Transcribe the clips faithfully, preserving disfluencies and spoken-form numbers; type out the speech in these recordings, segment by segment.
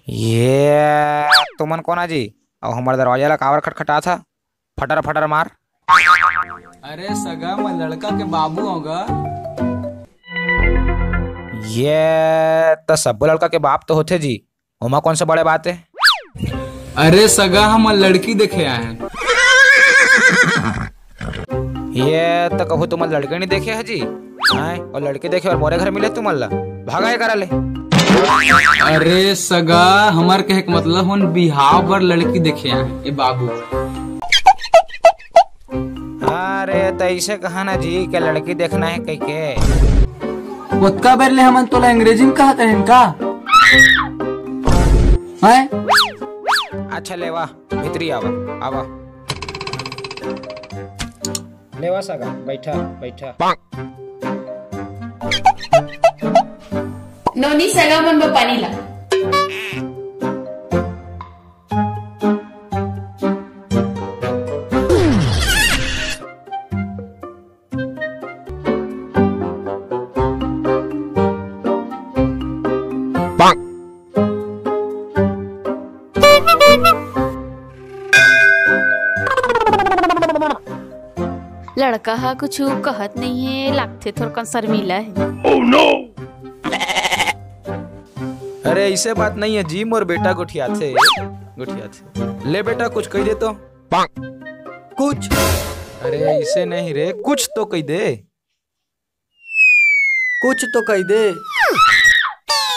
ये तुमन कोन आ जी? अउ हमर दरवाजा ला काबर खटखटात हा? फटर फटर मार। अरे सगा, मैं लड़का के बाबू हूँ गा। ये त सब्बो लड़का के बाप तो होथे जी, ओमा कौन सा बड़े बात है? अरे सगा, हम लड़की देखे आए हैं। ये त कभू तुमन लड़के नहीं देखे है जी। आए और लड़के देखे और मोरे घर मिले तुमन ला, भागा ये करा ले। अरे सगा, हमर कहे के मतलब हम बिहाव बर लड़की देखे आए हैं, ए बाबू। अरे त ऐसे कहा ना जी के लड़की देखना है कह के। ओतका बेर ले हमन तोला अंग्रेजी में कहत रहेन का? हैं? अच्छा लेवा, भीतरी आवा, आवा। लेवा सगा, बैठा, बैठा। नोनी सगा मन बर पानी ला। लड़का ह कुछु कहत नइये, लागथे थोरकन शर्मीला हे। अरे, ऐसे बात नहीं है जी, मोर बेटा गोठियाथे, गोठियाथे। ले बेटा, कुछ कह दे तो। कुछ? अरे, ऐसे नहीं रे, कुछ तो कह दे। कुछ तो कह दे।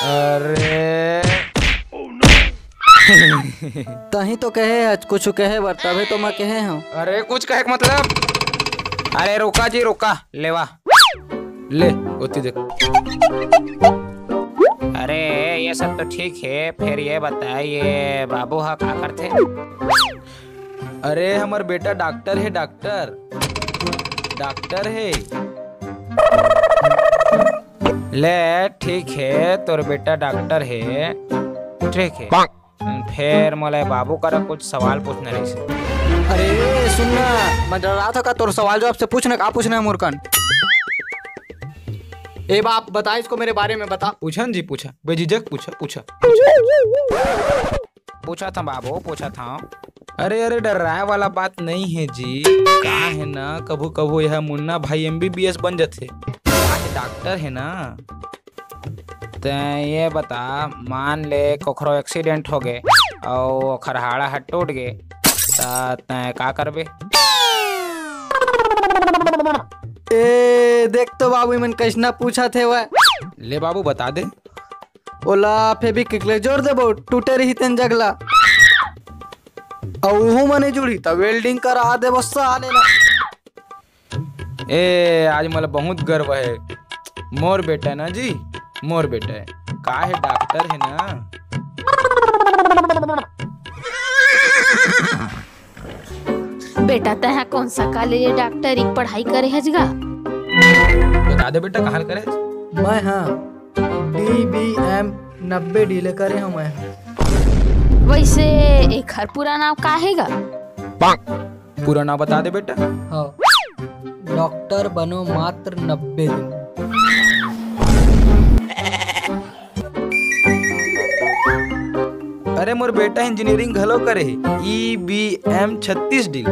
अरे। तहीं तो कहे हच, कुछ कहे बर, तभे तो मैं कहे हूँ। अरे, कुछ कहे के मतलब? अरे, रुका जी, रुका, लेवा। ले, ओती देख। अरे, ये सब तो ठीक है, फिर ये बताइए, बाबू हा का करथे? अरे, हमर बेटा डॉक्टर है, डॉक्टर, डॉक्टर है। ले, ठीक है, तोर बेटा डॉक्टर है, ठीक है। फेर मोला बाबू करा कुछ सवाल पूछना रहिस। अरे सुन ना, मैं डरा था का तोर सवाल जवाब से पूछना, का पूछना है मोर कन? ए बाप, बता इसको मेरे बारे में बता। पूछन जी, पूछा, बेझिझक पूछा, पूछा। पूछा था बाबू, पूछा था। अरे, अरे, डर्राए वाला बात नहीं है जी। का है ना, कभू कभू यह मुन्ना भाई एमबीबीएस बन जथे, का है, डॉक्टर है ना। तैं ये बता, मान ले कखरो एक्सीडेंट हो गे अउ ओखर हाड़ा ह टूट गे, त तैं का करबे? ए, देख तो बाबू, इमन कैसना पूछत हे वह। ले बाबू, बता दे। ओला फेविक्विक ले जोर देबो, टूटे रही तेन जगला। अउ उहू मने जुड़ी, त वेल्डिंग करा देबो साले ला। ए, आज मोला बहुत गर्व है। मोर बेटा ना जी, मोर बेटा है। का है, डॉक्टर है ना। बेटा, तैं हा कौन सा कॉलेज डॉक्टरी के पढ़ाई करे हस गा? बता दे बेटा, कहाँ करे हस? मैं हा डीबीएम नब्बे डी ले करे हूँ मैं। वैसे एखर पूरा नाम का हे गा? पूरा नाम बता दे बेटा। हाँ, डॉक्टर बनो मात्र नब्बे दिन। अरे, मोर बेटा इंजीनियरिंग घलो करे हे, ईबीएम छत्तीस डी।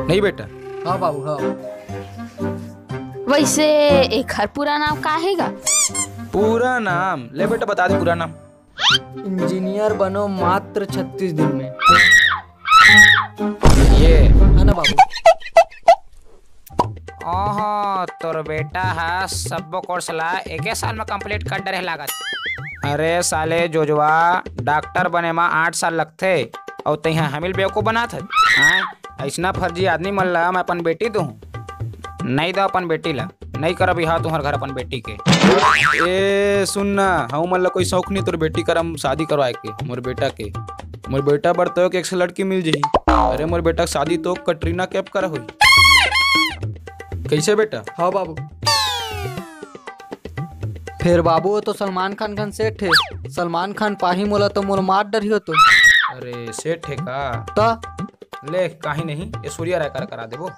नहीं बेटा? हाँ बाबू, हाँ। वैसे एखर पूरा नाम का हे गा? पूरा नाम? ले बेटा, बता दे पूरा नाम। इंजीनियर बनो मात्र छत्तीस दिन में। ये। है ना बाबू? ओहो, तोर बेटा ह सब्बो कोर्स ला एके साल में कंप्लीट कर डरे हे लागत। अरे साले जोजवा, डॉक्टर बने मा आठ साल लगथे, अउ तैं हा हमिल बेवकूफ बनात हस। हाँ, अइसना फर्जी आदमी मन ला मैं अपन बेटी दूँ? नहीं दो अपन बेटी ला, नहीं करब बिहाव तुंहर घर अपन बेटी के। ए सुन ना, हमू मन ला कोई शौक नहीं तोर बेटी कर हम शादी करवाए के, मोर बेटा के। मोर बेटा बर तो एक से लड़की मिल जही। अरे मोर बेटा के शादी तो कटरीना कैफ कर होई। कैसे बेटा? हाँ बाबू। फिर बाबू, वो तो सलमान खान खान सेठ है, सलमान खान पाही मोला तो मोला मार डरही हो तो। अरे सेठ हे का? त ले, काहे नहीं, ऐश्वर्या राय करा, करा देबो।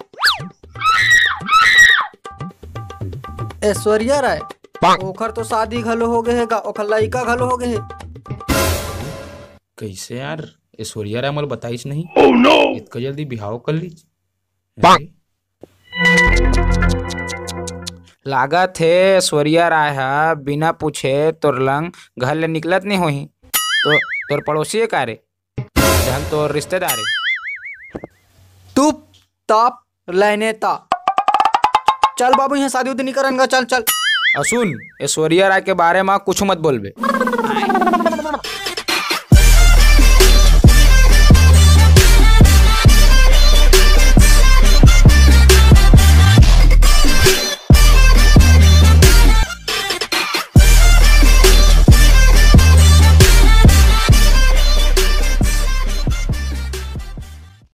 ऐश्वर्या राय? ओखर तो शादी घलो हो गए हे गा, ओखर लइका घलो हो गए हे। कैसे यार, ऐश्वर्या राय मोला बताइस नहीं। Oh no! इतका जल्दी बिहाव कर लीस? अरे। लागत हे ऐश्वर्या राय ह बिना पूछे तोर लंग घर ले निकलत नहीं होही। तो तोर पड़ोसी हे का रे? धन तोर रिश्तेदार हे। तुप ताप लेने ता। चल बाबू, यहाँ शादी उदी नहीं करन गा, चल, चल। अउ सुन, ऐश्वर्या राय के बारे में कुछ मत बोलबे।